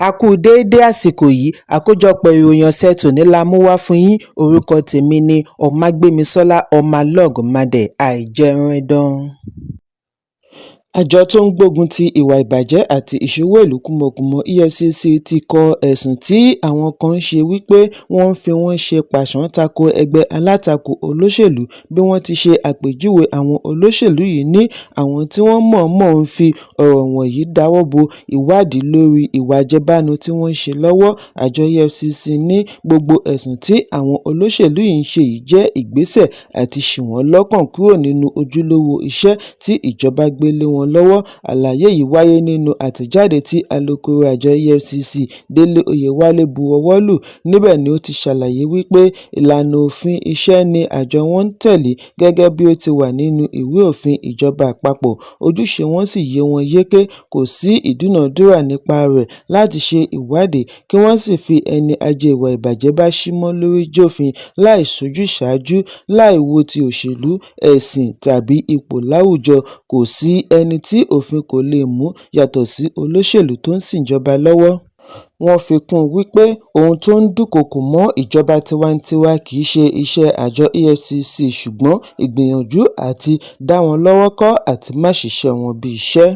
A kú déédé àsìkò yìí. Àkójọpọ̀ ìròyìn ọ̀sẹ̀ tòní la mú wá fún yín. Orúkọ tèmi ni Ọmágbémisọ́lá ọmọlọ́gọ̀mádé àìjẹunẹdàn. Àjọ tó ń gbógun ti ìwà ìbàjẹ́ àti ìṣọwọ́ ìlú kúmọkùmọ EFCC ti kọ ẹ̀sùn tí àwọn kan ń ṣe wípé wọ́n ń fi wọ́n ṣe pàṣán tako ẹgbẹ́ alátakò olóṣèlú, bí wọ́n ti ṣe àpèjúwe àwọn olóṣèlú yìí ní àwọn tí wọ́n mọ̀ọ́mọ̀ ń fi ọ̀rọ̀ wọ̀nyí dáwọ́ bo ìwádìí lórí ìwà àjẹbánu tí wọ́n ń ṣe lọ́wọ́. Àjọ EFCC ní gbogbo ẹ̀sùn tí àwọn olóṣèlú yìí ń ṣe yìí jẹ́ ìgbésẹ̀ àti ṣì wọ́n lọ́kàn kúrò nínú ojúlówó iṣẹ́ tí ìjọba gbé lé wọn lọ́wọ́. Àlàyé yìí wáyé nínú àtẹ̀jáde tí alūkkóró àjọ EFCC Délé Oyèwálé bu ọwọ́ lù. Níbẹ̀ ni ó ti ṣàlàyé wípé ìlànà òfin iṣẹ́ ni àjọ wọn ń tẹ̀lé gẹ́gẹ́ bí ó ti wà nínú ìwé òfin ìjọba àpapọ̀, ojúṣe wọn sì yé wọn yéké, kò sí ìdúnàádúrà nípa rẹ̀ láti ṣe ìwádìí kí wọ́n sì fi ẹni ajé ìwà ìbàjẹ́ bá símọ́ lórí jófin láì sojúsàájú, láì wo ti òṣèlú, ẹ̀sìn tàbí ipò láwùjọ. Kò sí ẹni tí òfin kò lè mú yàtọ̀ sí olóṣèlú tó ń ṣèjọba lọ́wọ́. Wọ́n fi kún un wípé ohun tó ń dúnkookò mọ́ ìjọba tiwantiwa kì í ṣe iṣẹ́ àjọ EFCC, ṣùgbọ́n ìgbìyànjú àti dá wọn lọ́wọ́ kọ́ àti má ṣiṣẹ́ wọn bí iṣẹ́.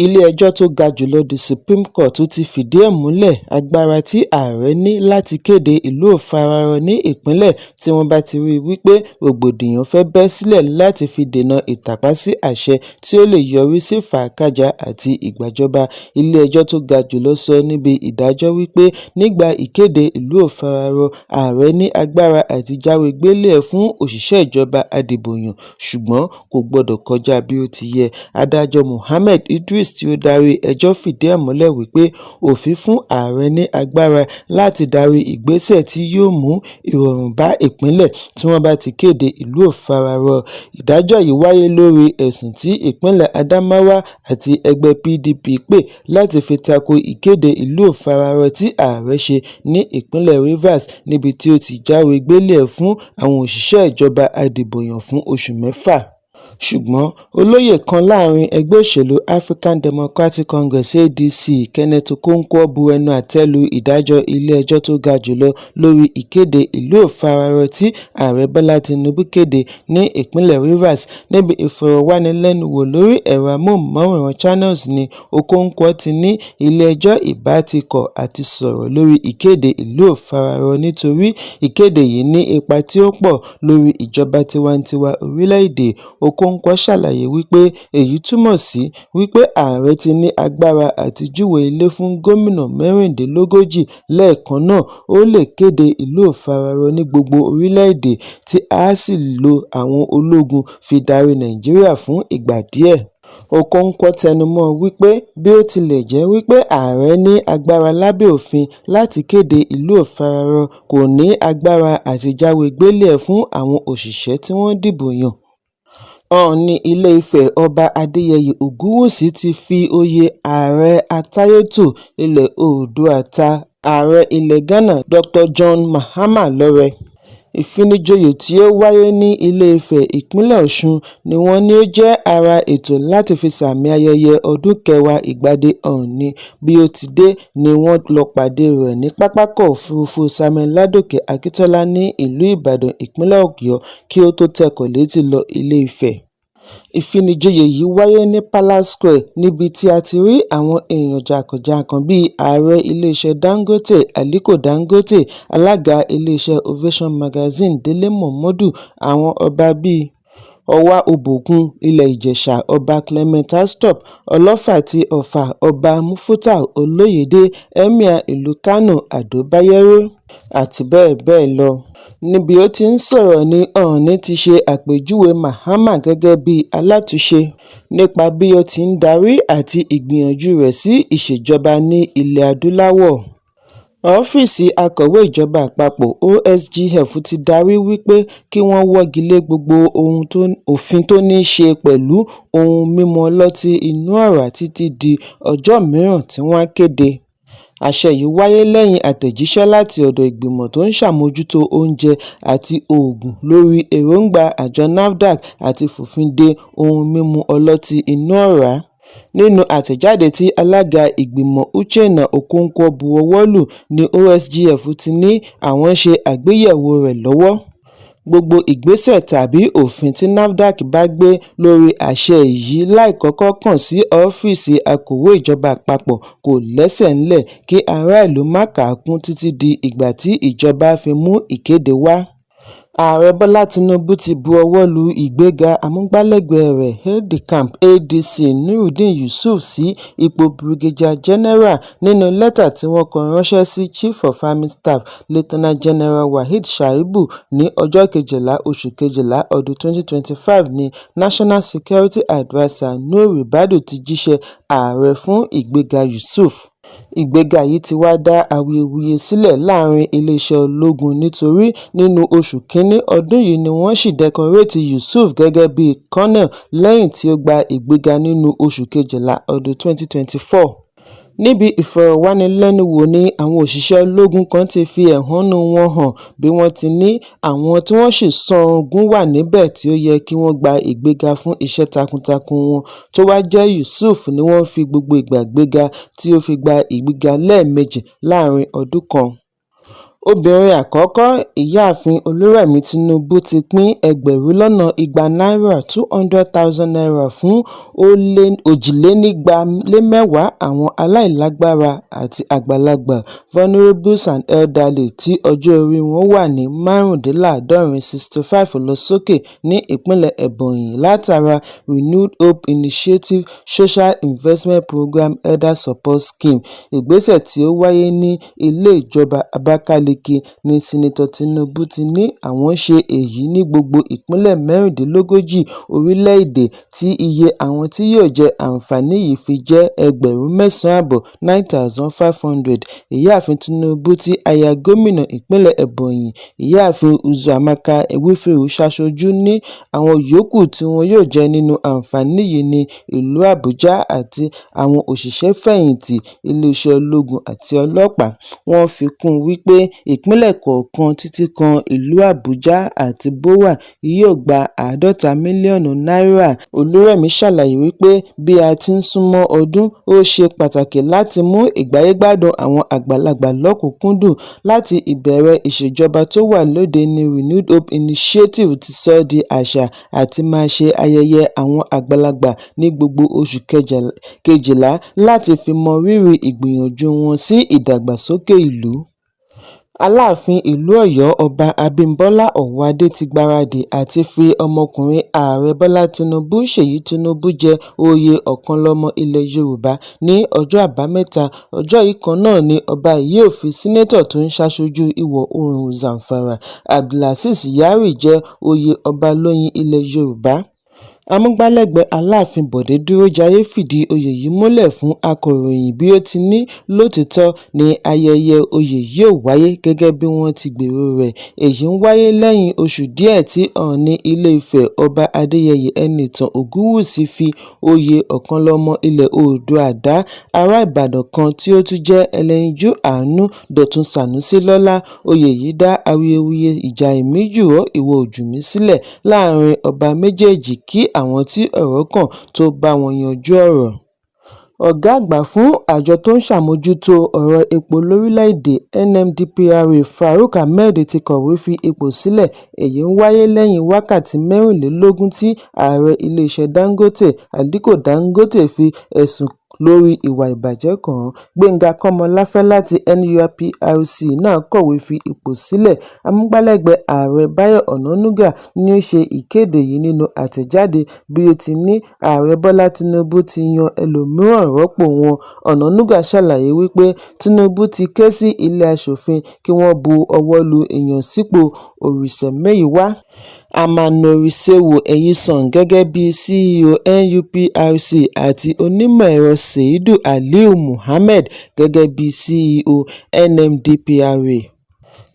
Ilé-ẹjọ́ tó ga jù lọ, The Supreme Court, ti fìdí ẹ̀ múlẹ̀ agbára tí ààrẹ ní láti kéde ìlú ò fararọ ní ìpínlẹ̀ tí wọ́n bá ti rí i wípé rògbòdìyàn fẹ́ bẹ́ sílẹ̀ láti fi dènà ìtàpá sí àṣẹ tí ó lè yọrí sí fàákájàá àti ìgbàjọba. Ilé-ẹjọ́ tó ga jù lọ sọ níbi ìdájọ́ wípé nígbà ìkéde ìlú ò fararọ, ààrẹ ní agbára àti jáwé gbélé-e fún òṣìṣẹ́ ìjọba adìbòyàn, ṣùgbọ́n kò gbọdọ̀ kọjá bí ó ti yẹ. Adájọ́ Mohammed Idris tí ó darí ẹjọ́ fìdí ẹ̀ múlẹ̀ wípé òfin fún ààrẹ ní agbára láti darí ìgbésẹ̀ tí yóò mú ìrọ̀rùn bá ìpínlẹ̀ tí wọ́n bá ti kéde ìlú ò fararọ. Ìdájọ́ yìí wáyé lórí ẹ̀sùn tí ìpínlẹ̀ Adamawa àti ẹgbẹ́ PDP pè láti fi tako ìkéde ìlú ò fararọ tí ààrẹ ṣe ní ìpínlẹ̀ Rivers, níbi tí ó ti jáwé gbélé-e fún àwọn òṣìṣẹ́ ìjọba adìbòyàn fún oṣù 6. Ṣùgbọ́n olóyè kan láàrin ẹgbẹ́ òṣèlú African Democratic Congress (ADC) Kenneth Okonkwo bu ẹnu àtẹ́ lu ìdájọ́ ilé-ẹjọ́ tó ga jù lọ lórí ìkéde ìlú ò fararọ tí Ààrẹ Bọ́lá Tinubu kéde ní ìpínlẹ̀ Rivers. Níbi ìfọ̀rọ̀wánilẹ́nuwò lórí ẹ̀rọ amóhùnmáwòrán Channels ní Okonkwo ti ní ilé-ẹjọ́ ìbá ti kọ̀ àti sọ̀rọ̀ lórí ìkéde ìlú ò fararọ nítorí ìkéde yìí ní ipa tí ó pọ̀ lórí ìjọba tiwantiwa orílẹ̀-èdè. Okonkwo ṣàlàyé wípé èyí túmọ̀ sí wípé ààrẹ ti ní agbára àti júwe ilé fún gómìnà 36 lẹ́ẹ̀kan náà, ó lè kéde ìlú ò fararọ ní gbogbo orílẹ̀-èdè tí á sì lo àwọn ológun fi darí Nàìjíríà fún ìgbà díẹ̀. Okonkwo tẹnumọ́ọ wípé bí ó tilẹ̀ jẹ́ wípé ààrẹ ní agbára lábẹ́ òfin láti kéde ìlú ò fararọ, kò ní agbára àti jáwé gbélé-e fún àwọn òṣìṣẹ́ tí wọ́n dìbò yàn. Ọọ̀ni Ilé-Ifẹ̀ Ọba Adéyẹyè Ògúnwùsì ti fi oyè Ààrẹ Àtayétò ilẹ̀ Oòduà ta Ààrẹ ilẹ̀ Ghana Dr. John Mahama lọ́rẹ. Ìfinijoyè tí ó wáyé ní Ilé-Ifẹ̀, ìpínlẹ̀ Ọ̀ṣun ni wọ́n ní ó jẹ́ ara ètò láti fi sààmì ayẹyẹ ọdún kẹwàá ìgbadé Ọọ̀ni. Bí ó ti dé ni wọ́n lọ pàdé rẹ̀ ní pápákọ̀ òfurufú Samuel Ládòkè Akíntọ́lá ní ìlú Ìbàdàn, ìpínlẹ̀ Ọ̀yọ́, kí ó tó tẹkọ̀ létí lọ Ilé-Ifẹ̀. Ìfinijoyè yìí wáyé ní Palace Square níbi tí a ti rí àwọn èèyàn jàǹkànjànkan bíi ààrẹ iléeṣẹ́ Dangote Aliko Dangote, alága iléeṣẹ́ Ovation Magazine Délé Momodu, àwọn ọba bíi Ọwá Òbòkun ilẹ̀ Ìjẹ̀ṣà Ọba Clement Aistop, Ọlọ́fà ti Ọ̀fà Ọba Mufutau Olóyédè, Emir ìlú Kánò Ado Bayero, àti bẹ́ẹ̀ bẹ́ẹ̀ lọ. Níbi ó ti ń sọ̀rọ̀ ní Ọọ̀ni ti ṣe àpèjúwe Mahama gẹ́gẹ́ bí alátúnṣe nípa bí ó ti ń darí àti ìgbìyànjú rẹ̀ sí ìṣèjọba ní ilẹ̀ adúláwọ̀. Ọ́fíìsì Akọ̀wé Ìjọba Àpapọ̀ (OSGF) ti darí wípé kí wọ́n wọ́gi lé gbogbo òfin tó ní ṣe pẹ̀lú ohun mímu ọlọ́tí inú ọ̀rá títí di ọjọ́ mìíràn tí wọ́n á kéde. Àṣẹ yìí wáyé lẹ́yìn àtẹ̀jíṣẹ́ láti ọ̀dọ̀ Ìgbìmọ̀ tó ń Ṣàmójútó Oúnjẹ àti Òògùn lórí èròńgbà àjọ NAFDAC àti fòfin de ohun mímu ọlọ́tí inú ọ̀rá. Nínú àtẹ̀jáde tí alága ìgbìmọ̀ Uchenna Okonkwo buwọ́ lù ní OSGF ti ní àwọn ń ṣe àgbéyẹ̀wò rẹ̀ lọ́wọ́. Gbogbo ìgbésẹ̀ tàbí òfin tí NAFDAC bá gbé lórí àṣẹ yìí láì kọ́kọ́ kàn sí ọ́fíìsì akọ̀wé ìjọba àpapọ̀ kò lẹ́sẹ̀ nílẹ̀ kí aráàlú má kà á kún títí di ìgbà tí ìjọba fi mú ìkéde wá. Ààrẹ Bọ́lá Tinubu ti bu ọwọ́ lu ìgbéga amúgbálẹ́gbẹ̀ẹ́ rẹ̀ aide-de-camp ADC Nurudeen Yusuf sí ipò Brigadier General nínú lẹ́tà tí wọ́n kọ ránṣẹ́ sí Chief of Army Staff Lieutenant General Waheed Shaibu ní ọjọ́ kejìlá oṣù kejìlá ọdún 2025 ní National Security Adviser Nuhu Ribadu ti jíṣẹ́ ààrẹ fún ìgbéga Yusuf. Ìgbéga yìí ti wá dá awuyewuye sílẹ̀ láàrin iléeṣẹ́ ológun nítorí nínú oṣù kínní ọdún yìí ni wọ́n sì dẹkọréètì Yusuf gẹ́gẹ́ bíi colonel lẹ́yìn tí ó gba ìgbéga nínú oṣù kejìlá ọdún 2024. Níbi ìfọ̀rọ̀wánilẹ́nuwò ní àwọn òṣìṣẹ́ ológun kan ti fi ẹ̀hónú wọn hàn bí wọ́n ti ní àwọn tí wọ́n sì sànrúngún wà níbẹ̀ tí ó yẹ kí wọ́n gba ìgbéga fún iṣẹ́ takuntakun wọn tó wáá jẹ́ Yusuf ni wọ́n fi gbogbo ìgbà gbéga tí ó fi gba ìgbéga lẹ́ẹ̀mejì láàrin ọdún kan. Obìnrin àkọ́kọ́, Ìyáàfin Olúrẹ̀mí Tinubu ti pín ẹgbẹ̀rún lọ́nà igba náírà ₦200,000 fún 220 àwọn aláìlágbára àti àgbàlagbà vulnerables and elderly tí ọjọ́ orí wọn wà ní márùndínláàádọ́rin 65 lọ sókè ní ìpínlẹ̀ Ebonyi látara Renewed Hope Initiative Social Investment Programme Elder Support Scheme. Ìgbésẹ̀ tí ó wáyé ní ilé ìjọba Abakaliki ní Seneto Tinubu ti ní àwọn ṣe èyí ní gbogbo ìpínlẹ̀ mẹ́rìndínlógójì orílẹ̀-èdè tí iye àwọn tí yóò jẹ àǹfààní yìí fi jẹ́ ẹgbẹ̀rún mẹ́sàn-án ààbọ̀ 9,500. Ìyáàfin Tinubu tí aya gómìnà ìpínlẹ̀ Ebonyi, Ìyáàfin Uzoamaka Nwifuru ṣaṣojú ní àwọn yòókù tí wọn yóò jẹ nínú àǹfààní yìí ní ìlú Àbújá àti àwọn òṣìṣẹ́-fẹ̀yìntì iléeṣẹ́ ológun àti ọlọ́pàá. Wọ́n fi kún un wípé ìpínlẹ̀ kọ̀ọ̀kan títí kan ìlú Àbújá àti BOA yóò gba àádọ́ta mílíọ̀nù náírà. Olúrẹ̀mí ṣàlàyé wípé bí a ti ń sún mọ́ ọdún, ó ṣe pàtàkì láti mú ìgbáyégbádùn àwọn àgbàlagbà lọ́kùn-ún-kúndùn. Láti ìbẹ̀rẹ̀ ìṣèjọba tó wà lóde ní Renewed Hope Initiative ti sọ ọ́ di àṣà àti máa ṣe ayẹyẹ àwọn àgbàlagbà ní gbogbo oṣù kejìlá láti fi mọ rírì ìgbìyànjú wọn sí ìdàgbàsókè ìlú. Aláàfin ìlú Ọ̀yọ́ Ọba Abimbola Owoade ti gbáradì àti fi ọmọkùnrin Ààrẹ Bọ́lá Tinubu Ṣèyí Tinubu jẹ oyè Ọ̀kànlọ́mọ ilẹ̀ Yorùbá ní ọjọ́ Àbámẹ́ta. Ọjọ́ yìí kan náà ni ọba yìí yóò fi Seneto tó ń ṣaṣojú Ìwọ̀-oòrùn Zamfara, Abdulazeez Kyari jẹ oyè Ọbalóyin ilẹ̀ Yorùbá. Amúgbálẹ́gbẹ̀ẹ́ Aláàfin Bọ̀dé Dúrójayé fìdí oyè yìí múlẹ̀ fún akọ̀ròyìn bí ó ti ní lótìítọ́ ni ayẹyẹ oyè yóò wáyé gẹ́gẹ́ bí wọ́n ti gbèrò rẹ̀. Èyí ń wáyé lẹ́yìn oṣù díẹ̀ tí Ọọ̀ni Ilé-Ifẹ̀ Ọba Adéyẹyè Ẹnìtàn Ògúnwùsì fi oyè Ọ̀kànlọ́mọ ilẹ̀ Oòduà dá ará Ìbàdàn kan tí ó tún jẹ́ ẹlẹ́yinjú àánú Dọ̀tun Sànúsí lọ́lá. Oyè yìí dá awuyewuye ìjà èmi jù ọ́ ìwọ ò jù mí sílẹ̀ láàrin ọba méjèèjì kí àwọn tí ọ̀rọ̀ kàn tóó bá wọn yanjú ọ̀rọ̀. Ọ̀gá àgbà fún àjọ tó ń ṣàmójútó ọ̀rọ̀ epo lórílẹ̀-èdè NMDPRA Farouk Ahmed ti kọ̀wé fi ipò sílẹ̀. Èyí ń wáyé lẹ́yìn wákàtí mẹ́rìnlélógún tí ààrẹ iléeṣẹ́ Dangote, Aliko Dangote fi ẹ̀sùn lórí ìwà ìbàjẹ́ kàn án. Gbénga Kọ́mọláfẹ́ láti NUPRC náà kọ̀wé fi ipò sílẹ̀. Amúgbálẹ́gbẹ̀ẹ́ Ààrẹ Báyọ̀ Ọ̀nànúgà ni ó ṣe ìkéde yìí nínú àtẹ̀jáde bí ó ti ní Ààrẹ Bọ́lá Tinubu ti yan ẹlòmíràn rọ́pò wọn. Ọ̀nànúgà ṣàlàyé wípé Tinubu ti ké sí ilé aṣòfin kí wọ́n bu ọwọ́ lu ìyànsípò Oritsẹmíyìwá Amanorisewo Ẹ̀yinsan gẹ́gẹ́ bíi CEO NUPRC àti onímọ̀-ẹ̀rọ Seidu Aliu Muhammed gẹ́gẹ́ bíi CEO NMDPRA.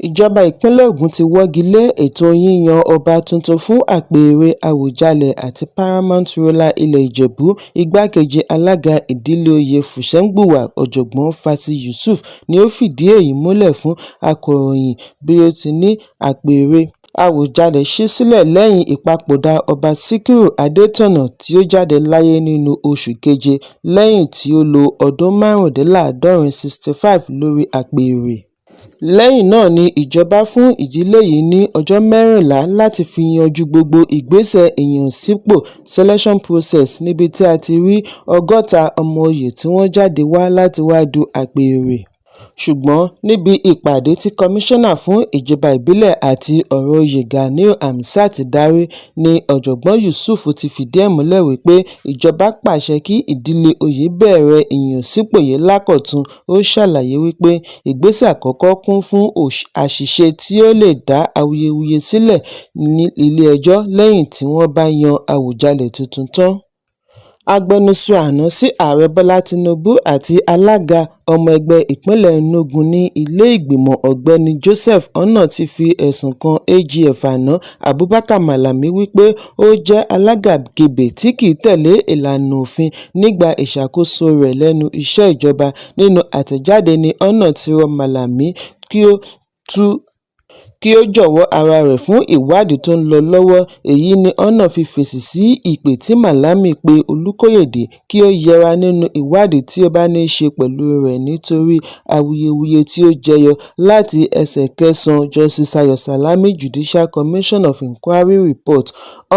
Ìjọba ìpínlẹ̀ Ògùn ti wọ́gi lé ètò yíyan ọba tuntun fún apẹ̀rẹ̀ Àwùjalẹ̀ àti Paramount Ruler ilẹ̀ Ìjẹ̀bú. Igbákejì alága ìdílé oyè Fùsẹ̀ngbuwà Ọ̀jọ̀gbọ́n Fásì Yusuf ni ó fìdí èyí múlẹ̀ fún akọ̀ròyìn bí ó ti ní apẹ̀rẹ̀ Àwùjalè ṣí sílẹ̀ lẹ́yìn ìpapòdà Ọba Síkírù Adétọ̀nà tí ó jáde láyé nínú oṣù keje lẹ́yìn tí ó lo ọdún márùndínláàádọ́rin 65 lórí apẹ̀rẹ̀. Lẹ́yìn náà ni ìjọba fún ìdílé yìí ní ọjọ́ 14 láti fi yanjú gbogbo ìgbésẹ̀ ìyànsípò selection process níbi tí a ti rí 60 ọmọ òye tí wọ́n jáde wá láti wáá du apẹ̀rẹ̀. Ṣùgbọ́n níbi ìpàdé tí Komisanna fún ìjọba ìbílẹ̀ àti ọ̀rọ̀ òye Ganiu Hamsat darí ní Ọ̀jọ̀gbọ́n Yusuf ti fìdí ẹ̀ múlẹ̀ wípé ìjọba pàṣẹ kí ìdílé oyè bẹ̀rẹ̀ ìyànsípò yìí lákọ̀tun. Ó ṣàlàyé wípé ìgbésẹ̀ àkọ́kọ́ kún fún àṣìṣe tí ó lè dá awuyewuye sílẹ̀ nílé-ẹjọ́ lẹ́yìn tí wọ́n bá yan Àwùjalè tuntun tán. Agbẹnusọ àná sí Ààrẹ Bọ́lá Tinubu àti alága ọmọ ẹgbẹ́ ìpínlẹ̀ Enugu ní ilé-ìgbìmọ̀ Ọ̀gbẹ́ni Joseph Onoh ti fi ẹ̀sùn kan AGF àná Abubakar Malami wípé ó jẹ́ alágàbàgebè tí kì í tẹ̀lé ìlànà òfin nígbà ìṣàkóso rẹ̀ lẹ́nu iṣẹ́ ìjọba. Nínú àtẹ̀jáde ní Onoh ti rọ Malami kí ó jọ̀wọ́ ara rẹ̀ fún ìwádìí tó ń lọ lọ́wọ́. Èyí ni Onoh fi fèsì sí ìpè tí Malami pe Olùkóyédè kí ó yẹra nínú ìwádìí tí ó bá ní í ṣe pẹ̀lú rẹ̀ nítorí awuyewuye tí ó jẹyọ láti ẹsẹ̀ kẹsàn-án Justice Ayo Salami Judicial Commission of Inquiry Report.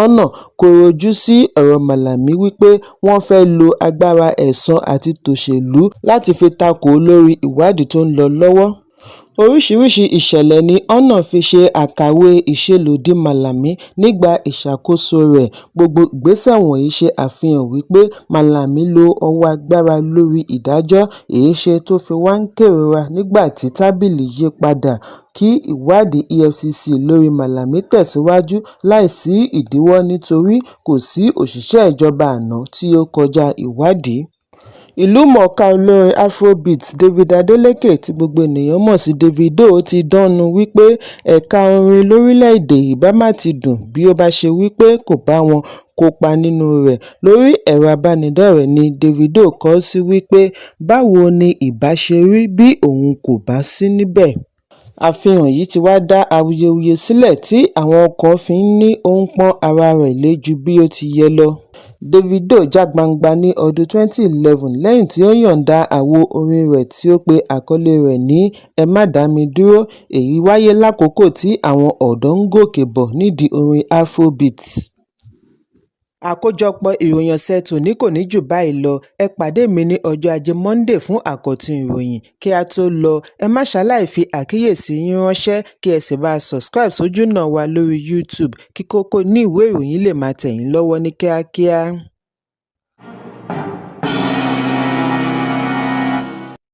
Onoh kọ̀rọ̀ ojú sí ọ̀rọ̀ Malami wípé wọ́n fẹ́ lo agbára ẹ̀sán àti tòṣèlú láti fi takò ó lórí ìwádìí tó ń lọ lọ́wọ́. Oríṣiríṣii ìṣẹ̀lẹ̀ ni Onoh fi ṣe àkàwé ìṣelódì Malami nígbà ìṣàkóso rẹ̀. Gbogbo ìgbésẹ̀ wọ̀nyí ṣe àfihàn wípé Malami lo ọwọ́ agbára lórí ìdájọ́, èéṣe tó fi wá ń kérora nígbà tí tábìlì yí padà? Kí ìwádìí EFCC lórí Malami tẹ̀síwájú láì sí ìdíwọ́ nítorí kò sí òṣìṣẹ́ ìjọba àná tí ó kọjá ìwádìí. Ìlúmọ̀ọ́ká olórin Afrobeat David Adeleke tí gbogbo ènìyàn mọ̀ sí Davido ti dánú wípé ẹ̀ka orin lórílẹ̀-èdè ìbá má ti dùn bí ó bá ṣe wípé kò bá wọn kópa nínú rẹ̀. Lórí ẹ̀rọ ìbánidọ́rẹ̀ẹ́ ní Davido kọ ọ́ sí wípé báwo ni ìbá ṣe rí bí òun kò bá sí níbẹ̀. Àfihàn yìí ti wá dá awuyewuye sílẹ̀ tí àwọn kan fi ń ní ó ń pọ́n ara rẹ̀ lé ju bí ó ti yẹ lọ. Davido já gbangba ní ọdún 2011 lẹ́yìn tí ó yọ̀ǹda àwo orin rẹ̀ tí ó pe àkọlé rẹ̀ ní "Ẹ Má Dá Mi Dúró". Èyí wáyé lákòókò tí àwọn ọ̀dọ́ ń gòkè bọ̀ nídìí orin Afrobeat. Àkójọpọ̀ ìròyìn ọ̀sẹ̀ tòní kò ní jù báyìí lọ. Ẹ pàdé mi ní ọjọ́ Ajé Monday fún àkọ́tún ìròyìn. Kí á tó lọ, ẹ má ṣaláì fi àkíyèsí yín ránṣẹ́ kí ẹ sì bá subscribe sójúnà wa lórí YouTube kí kókó inú ìwé ìròyìn lè máa tẹ̀ yín lọ́wọ́ ní kíákíá.